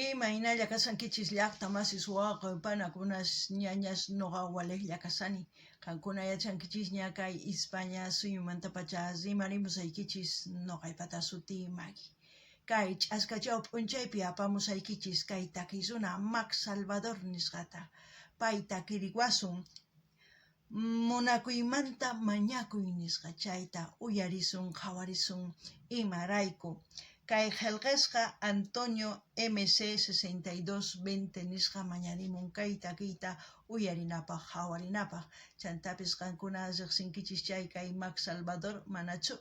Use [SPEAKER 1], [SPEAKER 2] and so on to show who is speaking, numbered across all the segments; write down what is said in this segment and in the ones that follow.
[SPEAKER 1] Imaynalla kashankichis llaqta masis wawqe panakunas ñañas noqa walejlla kashani. Qankuna yachankichisña kay Ispaña suyumantapacha rimarimusaykichis noqaypata sutiy Maggie. Kay ch'askachaw p'unchaypi apamusaykichis kay takiy runa Max Salvador nisqata. Pay takiriwasun Munakuymanta mañakuy nisqa chayta uyarisun qhawarisun imarayku. Kay qhelqesqa Antonio MC 6220 nisqa mañarimun kay takiyta uyarinapaj qhawarinapaj. Chantapis qankuna rejsinkichis chay kay Max Salvador manachu?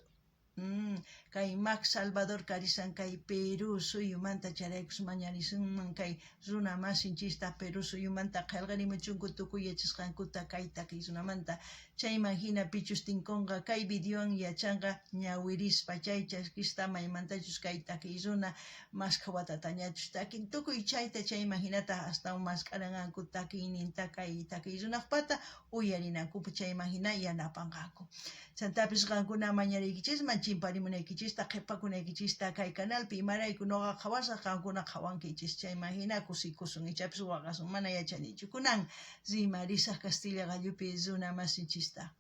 [SPEAKER 1] Kay Max Salvador karisan kay Perú suyumanta chayraykus mañarisunman kay runa masinchista Perú suyumanta qhelqarimuchunku tukuy yachasqankuta kay takiy runamanta chayman hina pichus tinkonqa kay videowan yachanqa ñawirispa chay chaskista maymantachus kay takiy runa mashkha watatañachus takin tukuy chayta chayman hinataj astawan mask'aranqanku takiyninta kay takiy runajpata uyarinankupaj chayman hina yanapanqanku. Chantapis qankuna mañariykichisman chimparimunaykichista qhepakunaykichista kay canalpi imarayku noqa qhawasaj qankuna qhawankichis chayman hina kusikusun ichapis waqasun mana yachanichu kunan rimarisaj Castilla qallupi runa masinchista.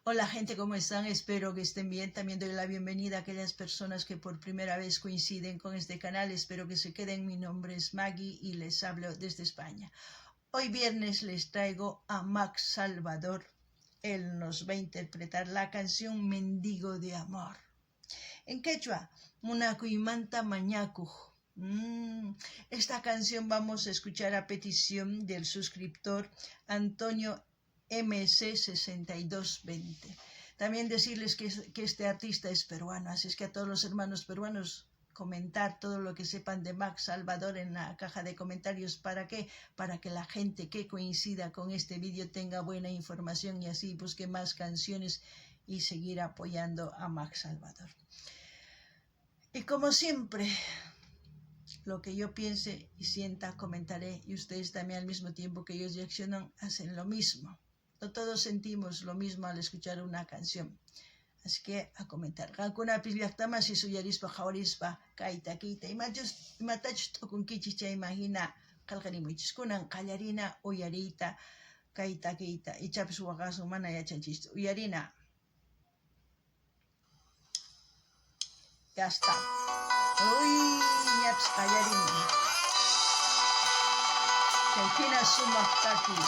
[SPEAKER 1] Hola gente, ¿cómo están? Espero que estén bien. También doy la bienvenida a aquellas personas que por primera vez coinciden con este canal. Espero que se queden. Mi nombre es Maggie y les hablo desde España. Hoy viernes les traigo a Max Salvador. Él nos va a interpretar la canción Mendigo de Amor. En quechua, Munakuymanta mañakuj. Esta canción vamos a escuchar a petición del suscriptor Antonio MC6220. También decirles que este artista es peruano, así es que a todos los hermanos peruanos comentar todo lo que sepan de Max Salvador en la caja de comentarios. ¿Para qué? Para que la gente que coincida con este vídeo tenga buena información y así busque más canciones y seguir apoyando a Max Salvador. Y como siempre, lo que yo piense y sienta comentaré, y ustedes también al mismo tiempo que ellos reaccionan hacen lo mismo. No todos sentimos lo mismo al escuchar una canción. Así que a comentar. Qankunapis llaqtamasis uyarispa qhawarispa kay takiyta imachus imatachus t'ukunkichis chayman hina qhelqarimuychis. Kunan qallarina uyariyta kay takiyta ichapis waqasun mana yachanchischu. Uyarina. Ya está. Uy, ñapis qallarin. Chay hina sumaq takiy.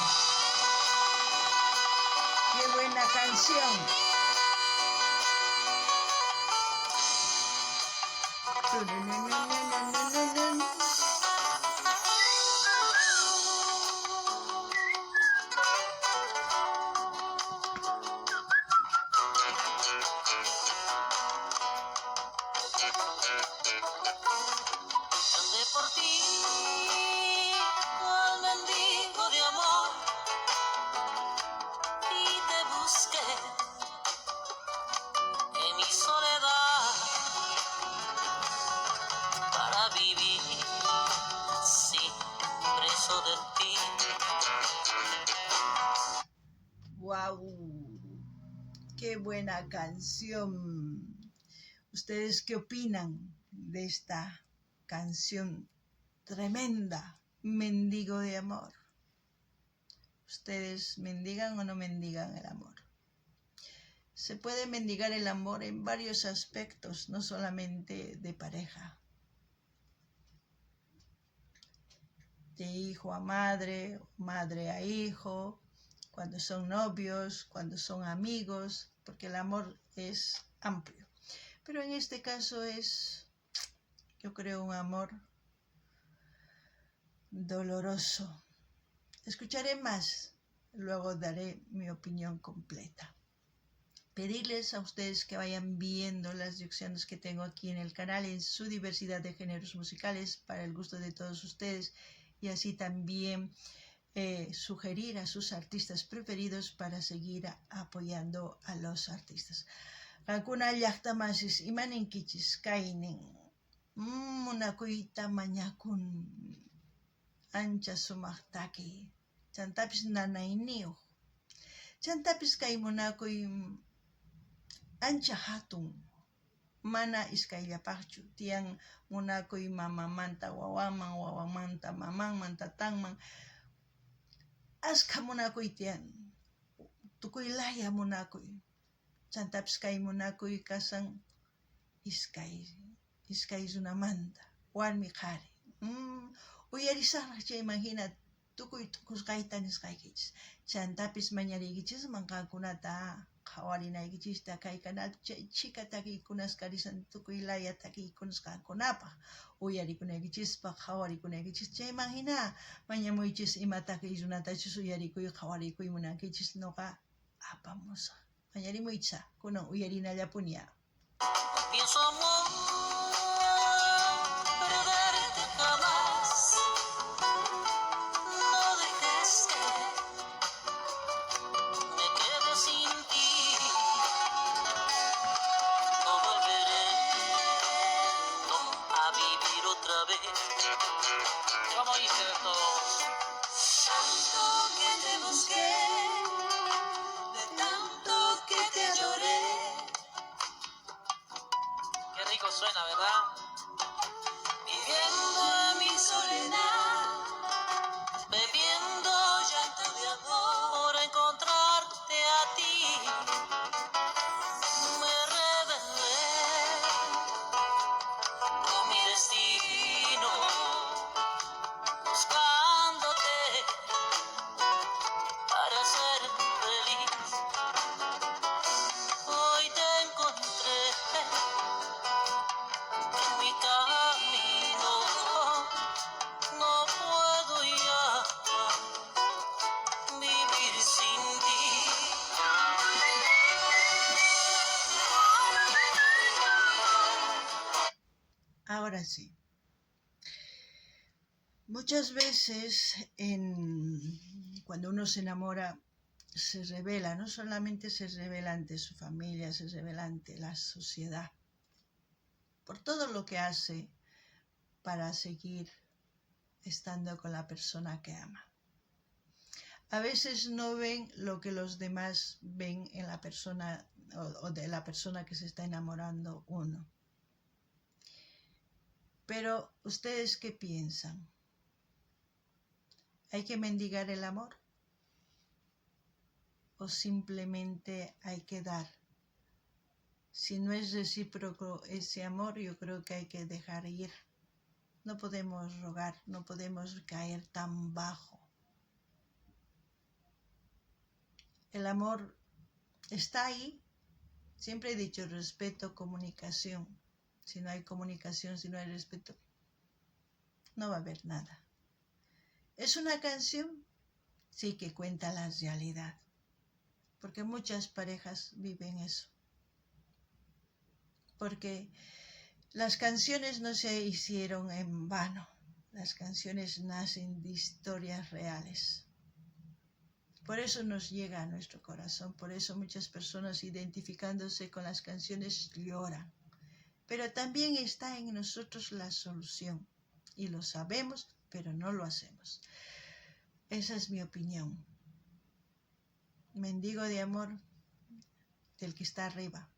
[SPEAKER 1] Qué buena canción.
[SPEAKER 2] Lloré por ti, cual mendigo de amor, y te busqué en mi soledad para vivir, sí, preso de ti.
[SPEAKER 1] ¡Guau! ¡Qué buena canción! ¿Ustedes qué opinan de esta canción tremenda, Mendigo de Amor? ¿Ustedes mendigan o no mendigan el amor? Se puede mendigar el amor en varios aspectos, no solamente de pareja. De hijo a madre, madre a hijo, cuando son novios, cuando son amigos, porque el amor es amplio. Pero en este caso es, yo creo, un amor doloroso. Escucharé más, luego daré mi opinión completa. Pedirles a ustedes que vayan viendo las reacciones que tengo aquí en el canal en su diversidad de géneros musicales para el gusto de todos ustedes y así también sugerir a sus artistas preferidos para seguir apoyando a los artistas. Qankuna llaqtamasis imaninkichis kaynin munakuyta mañakun ancha sumaq takiy chantapis nanayniyuq chantapis kay munakuy ancha hatun. Mana iskayllapajchu tiyan munakuy mamamanta wawaman, wawamanta mamanman, tatanman. Askha munakuy tiyan, tukuy laya munakuy. Chantapis kay munakuy kasan iskay runamanta, warmi qhari. Uyarisajraj chayman hina tukuy t'ukusqayta nisqaykichis. Chantapis mañariykichisman qankunata qhawarinaykichista kay canal chay chhika takiykunas karisan tukuy laya takiykunas qankunapaj uyarikunaykichispaj qhawarikunaykichispa chayman hina mañamuychis ima takiy runatachus uyarikuy qhawarikuy munankichis noqa apamusaj. Mañarimuychis kunan uyarinallapuni.
[SPEAKER 2] Pienso amor perderte jamás. No dejes que me quede sin ti. No volveré a vivir otra vez. ¿Cómo dice esto? Tanto que te busqué, de tanto que te lloré. Qué rico suena, ¿verdad? Viviendo en mi soledad, bebiendo llanto de amor por encontrarte a ti. Me rebelé con mi destino, buscándote para ser feliz. Hoy te encontré en mi camino. No puedo ya vivir sin ti.
[SPEAKER 1] Ahora sí. Muchas veces cuando uno se enamora se revela, no solamente se revela ante su familia, se revela ante la sociedad, por todo lo que hace para seguir estando con la persona que ama. A veces no ven lo que los demás ven en la persona o de la persona que se está enamorando uno. Pero, ¿ustedes qué piensan? ¿Hay que mendigar el amor? ¿O simplemente hay que dar? Si no es recíproco ese amor, yo creo que hay que dejar ir. No podemos rogar, no podemos caer tan bajo. El amor está ahí. Siempre he dicho respeto, comunicación. Si no hay comunicación, si no hay respeto, no va a haber nada. ¿Es una canción? Sí, que cuenta la realidad. Porque muchas parejas viven eso. Porque las canciones no se hicieron en vano. Las canciones nacen de historias reales. Por eso nos llega a nuestro corazón. Por eso muchas personas identificándose con las canciones lloran. Pero también está en nosotros la solución. Y lo sabemos, pero no lo hacemos. Esa es mi opinión. Mendigo de amor del que está arriba.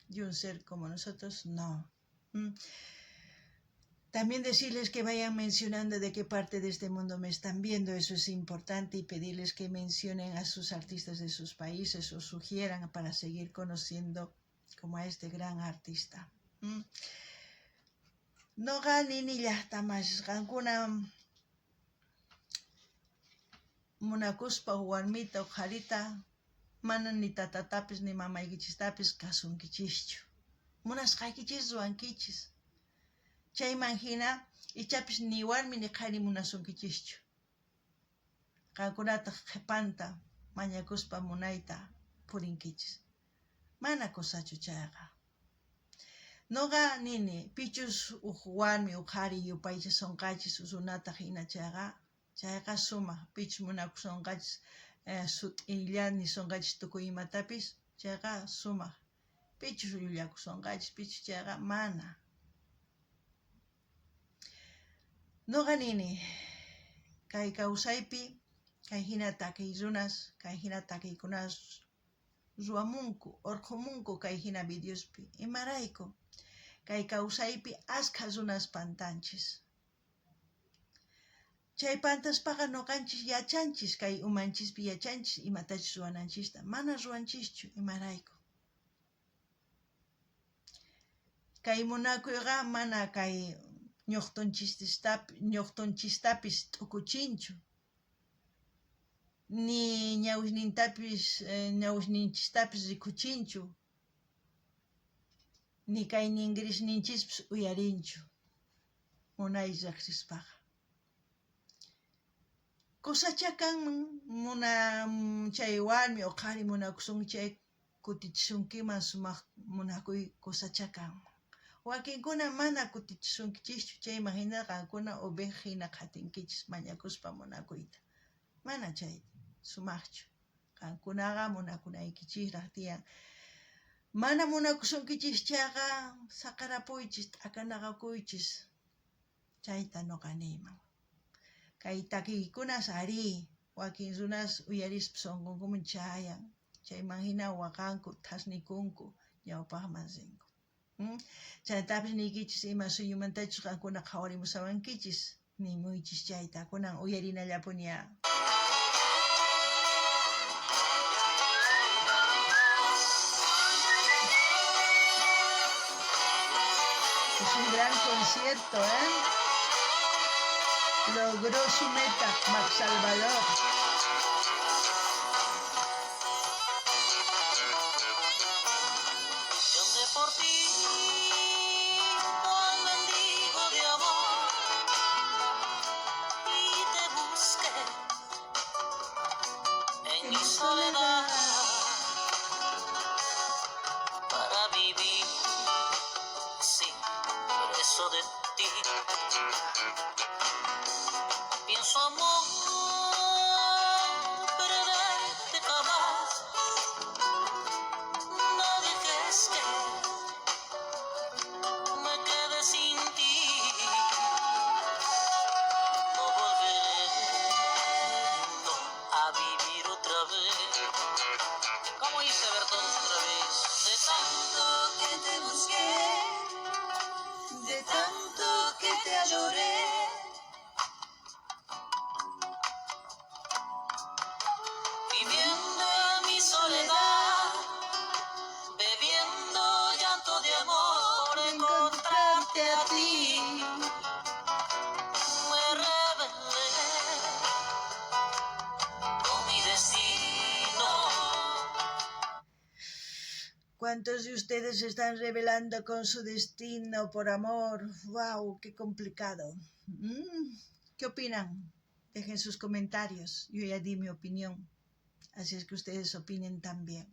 [SPEAKER 1] Y un ser como nosotros, no. También decirles que vayan mencionando de qué parte de este mundo me están viendo, eso es importante, y pedirles que mencionen a sus artistas de sus países o sugieran para seguir conociendo como a este gran artista. Noqa nini llaqta masis qankuna munakuspa warmita o qharita mana ni tatatapis ni mamaykichistapis kasunkichischu. Munasqaykichis ruwankichis. Chayman hina ichapis ni warmi ni qhari munasunkichischu. Qankunataq qhipanta mañakuspa munayta purinkichis. Mana kusachu chayqa. Noqa nini pichus uj warmi uj qhari yupaychasunqachis runataq hina chayqa, chayqa sumaq pichus munakusunqachis sut'illa nisunqachis tukuy imatapis chayqa sumaq. Pichus llullakusunqachis pichus chayqa mana. Noqa nini kay kawsaypi kay hina takiy runas, kay hina takiykunas Ruwamunku, orqhomunku kay hina videospi. Imarayku? Kay kawsaypi askha runas pantanchis. Chay pantaspaqa noqanchis yachanchis, kay umanchispi yachanchis imatachus ruwananchista. Mana ruwanchischu. Imarayku? Kay munakuyqa mana kay ñoqtonchistapis t'ukuchinchu. Ni ñawisnintapis ñawisninchistapis rikuchinchu. Ni kay ningrisninchispis uyarinchu. Munay rejsispaqa. Kusachá kanman muna chay warmi o qhari munakusunki chay kutichisunkiman sumaq munakuy kusachá kanman. Wakinkuna mana kutichisunkichischu chayman hina qankuna oveja hina qhatinkichis mañakuspa munakuyta. Mana chay sumaqchu. Qankunaqa munakunaykichisraq tiyan. Mana munakusunkichis chayqa saqerapuychis, t'akanaqakuychis. Chayta noqa niyman. Kay takiykunas arí, wakin runas uyarispa sonqonkuman chayan. Chayman hina waqanku, thasnikunku, ñawpaqman rinku. Chantapis niykichis ima suyumantachus qankuna qhawarimushawankichis, nimuychis chayta. Kunan uyarinallapuni á. Es un gran concierto, ¿eh? Logró su meta, Max Salvador.
[SPEAKER 2] Yo por ti, cual mendigo de amor, y te busqué en mi soledad para vivir, sí, preso de ti. Pienso amor, perderte jamás. No dejes que me quede sin ti. No volveré, no, a vivir otra vez. ¿Cómo hice ver todos otra vez? De tanto que te busqué, de tanto que te adoré. Viviendo en mi soledad, bebiendo llanto de amor por encontrarte a ti. Me rebelé con mi destino.
[SPEAKER 1] ¿Cuántos de ustedes se están rebelando con su destino por amor? ¡Wow! ¡Qué complicado! ¿Qué opinan? Dejen sus comentarios. Yo ya di mi opinión. Así es que ustedes opinen también.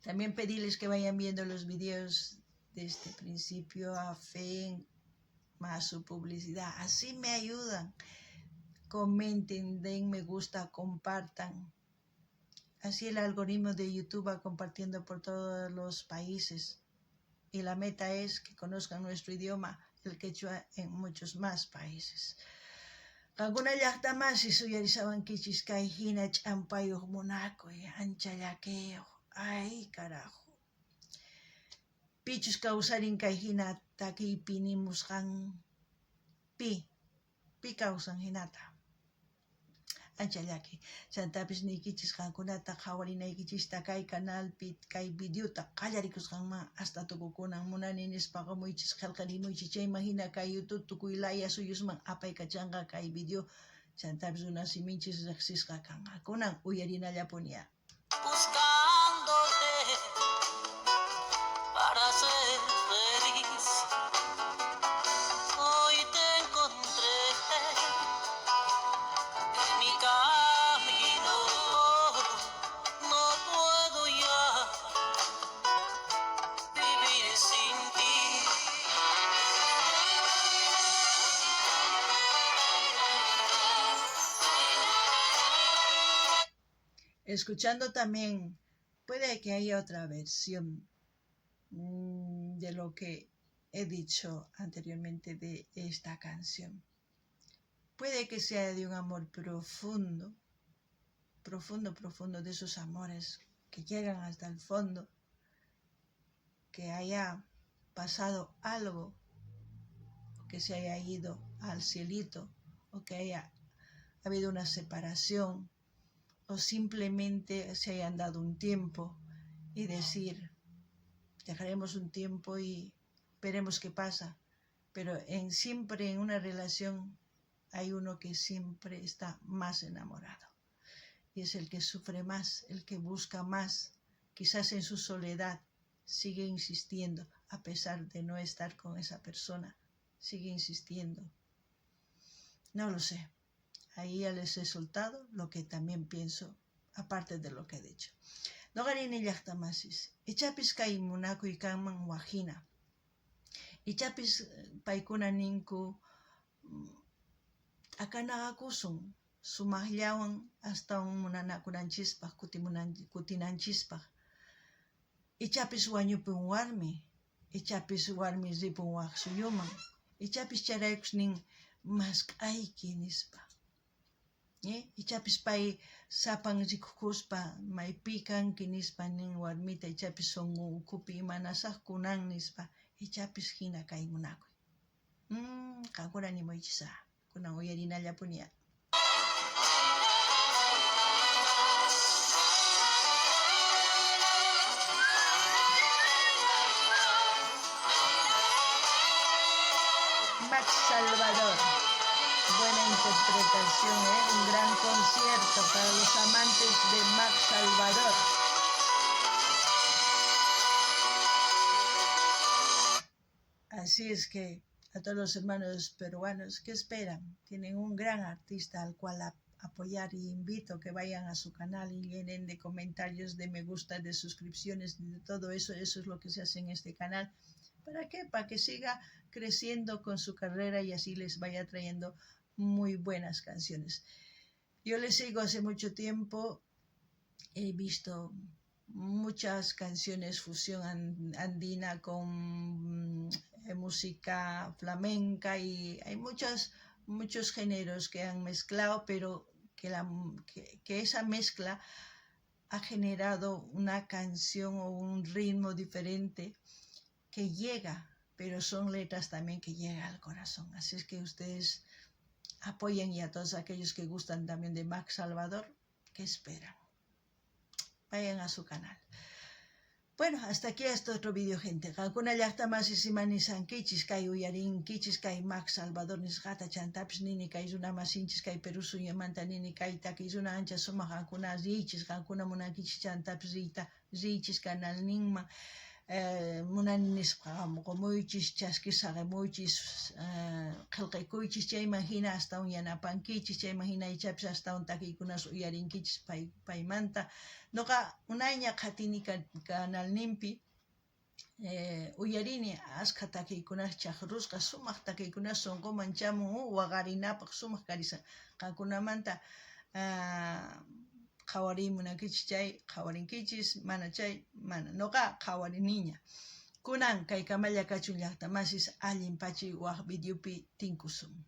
[SPEAKER 1] También pedirles que vayan viendo los vídeos desde principio a fin, más su publicidad. Así me ayudan. Comenten, den me gusta, compartan. Así el algoritmo de YouTube va compartiendo por todos los países. Y la meta es que conozcan nuestro idioma, el quechua, en muchos más países. Qankuna llaqta masis uyarishawankichis kay hina ch'ampayuq munakuy, ancha llakiyuq. Ay, carajo. Pichus kawsarin kay hina takiypi nimusqan pi, pi kawsan hinata. Ancha llaki. Chantapis niykichis qankunata qhawarinaykichista kay canalpi kay videota qallarikusqanman hasta tukukunan munani nispa qomuychis qhelqarimuychis chayman hina kay YouTube tukuy laya suyusman apaykachanqa kay video chantapis runa siminchis riqsisqa kanqa. Kunan uyarinallapuni.
[SPEAKER 2] Buscándote para ser feliz. Hoy te encontré en mi camino. No puedo ya vivir sin ti.
[SPEAKER 1] Escuchando también, puede que haya otra versión de lo que he dicho anteriormente de esta canción. Puede que sea de un amor profundo, profundo, profundo, de esos amores que llegan hasta el fondo, que haya pasado algo, que se haya ido al cielito, o que haya habido una separación, o simplemente se hayan dado un tiempo y decir, dejaremos un tiempo y veremos qué pasa. Pero siempre en una relación hay uno que siempre está más enamorado y es el que sufre más, el que busca más, quizás en su soledad sigue insistiendo a pesar de no estar con esa persona, sigue insistiendo. No lo sé. Ahí ya les he soltado lo que también pienso, aparte de lo que he dicho. Noqa rini llaqta masis. Ichapis kay munakuy kanman wajina. Ichapis paykuna ninku t'akanaqakusun sumaqllawan astawan munanakunanchispaq kutinanchispaq. Ichapis wañupun warmi, ichapis warmi ripun waj suyuman, ichapis chayraykus nin mask'ayki nispa. Ichapis pay sapan rikukuspa maypi kanki nispa nin warmita, ichapis sonqo ukhupi imanasaj kunan nispa, ichapis hina kay munakuy. Qankuna nimuychis kunan uyarinallapuni. Max Salvador. Buena interpretación, ¿eh? Un gran concierto para los amantes de Max Salvador. Así es que a todos los hermanos peruanos que esperan, tienen un gran artista al cual apoyar y invito a que vayan a su canal y llenen de comentarios, de me gusta, de suscripciones, de todo eso. Eso es lo que se hace en este canal. ¿Para qué? Para que siga creciendo con su carrera y así les vaya trayendo muy buenas canciones. Yo le sigo hace mucho tiempo, he visto muchas canciones fusión andina con música flamenca y hay muchos géneros que han mezclado, pero que esa mezcla ha generado una canción o un ritmo diferente que llega, pero son letras también que llegan al corazón. Así es que ustedes apoyen y a todos aquellos que gustan también de Max Salvador, que esperan. Vayan a su canal. Bueno, hasta aquí este otro vídeo, gente. Qankuna llaqta masis ima nisankichis, kay uyarinkichis, kay Max Salvador nisqata chantapis nini kay runa masinchis, kay Perú suyumanta nini kay takiy runa ancha sumaq qankuna riychis, qankuna munankichis chantapis riyta riychis kanalninman. Munani nispa qumuychis, chaskis saqimuychis, qillqaykuychis, chayman hina astawan yanapankichis, chayman hina ichapis astawan takiykunas uyarinkichis paymanta. Noqa unayña qhatini kanalninpi, uyarini askha takiykunas chaqrusqa, sumaq takiykunas sunquman chamun, waqarinapaq sumaq karisan. Qankunamanta qhawariy munankichis chay, qhawarinkichis, mana chay, mana. Noqa qhawariniña. Kunan kay kamalla kachun llaqta masis, allin pachi waj videopi tinkusun.